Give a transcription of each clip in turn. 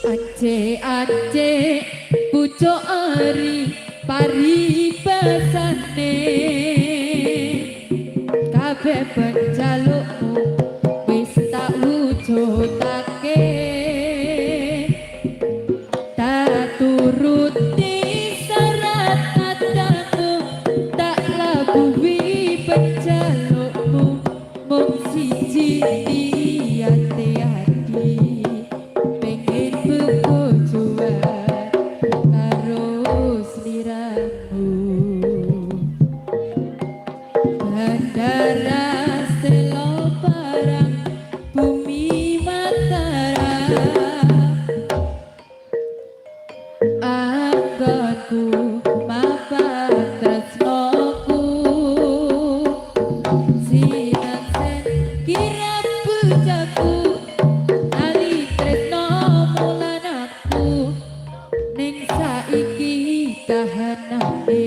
Ace ace pucuk eri paribasane, kabeh penjalukmu wis tak wujudake, tak turuti syarat katamu, tak labuhi penjalukmu, mung siji niate ati pengen bebojoan karo sliramu. Bandara Selo Parang Bumi Mataram, anggonku mapak tresnoku, sinaksen kirap bojoku, ali tresno lan aku, ning saiki kahanane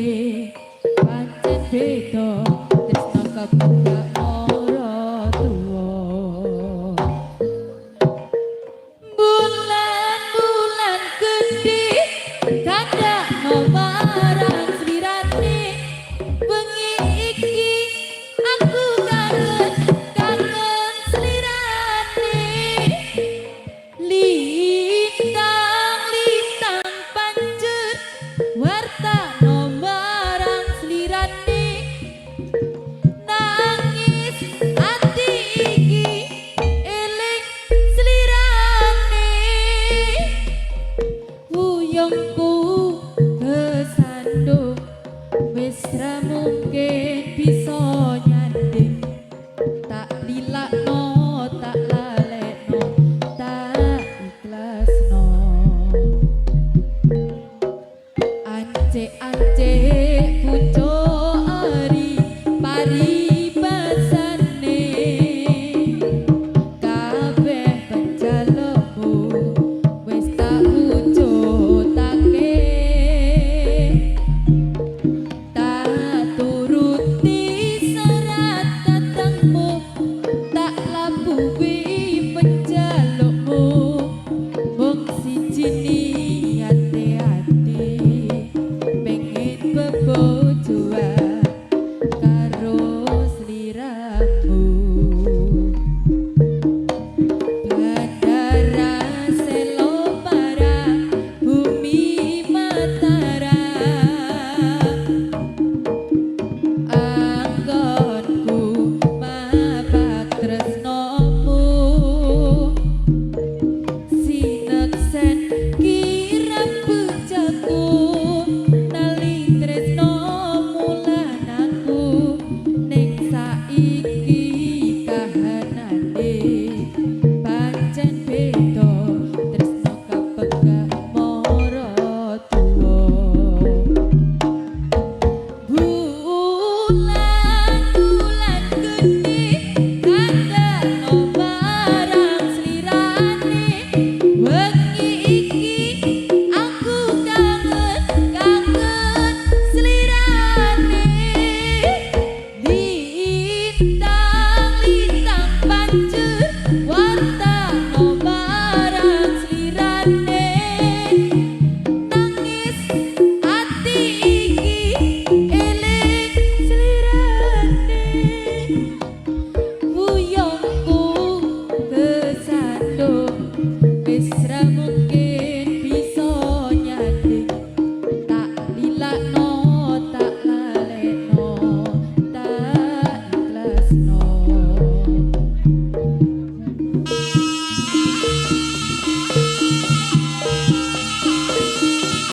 pancen beda, tresno kebuka mara tuwa. Bulan-bulan gedhe kandakno marang slirane, bengi iki aku kangen kangen slirane. Lintang lintang pancur wartano marang slirane, nangis ati iki eling slirane. Wuyungku kesandung wis ra mungkin bisa nyanding, tak lilakno tak lalekno tak ikhlasno. Ance ance pucuk eri paribasane, kabeh penjalukmu wis tak wujudake, tak turuti syarat katangmu, tak labuhi penjalukmu, mung siji niate ati pengen bebojoan karo sliramu. Bandara Selo Parang Bumi Mataram, anggonku mapak tresnomu, sineksen kirap bojoku, nali tresnomu lan aku, ning saiki kahanane pancen beda, tresno kapegah mara tuwa. Bulan-bulan gedhe kandakno marang slirane, wengi iki aku kangen kangen slirane. Lintang lintang pancur wartano marang slirane, nangis ati iki eling slirane.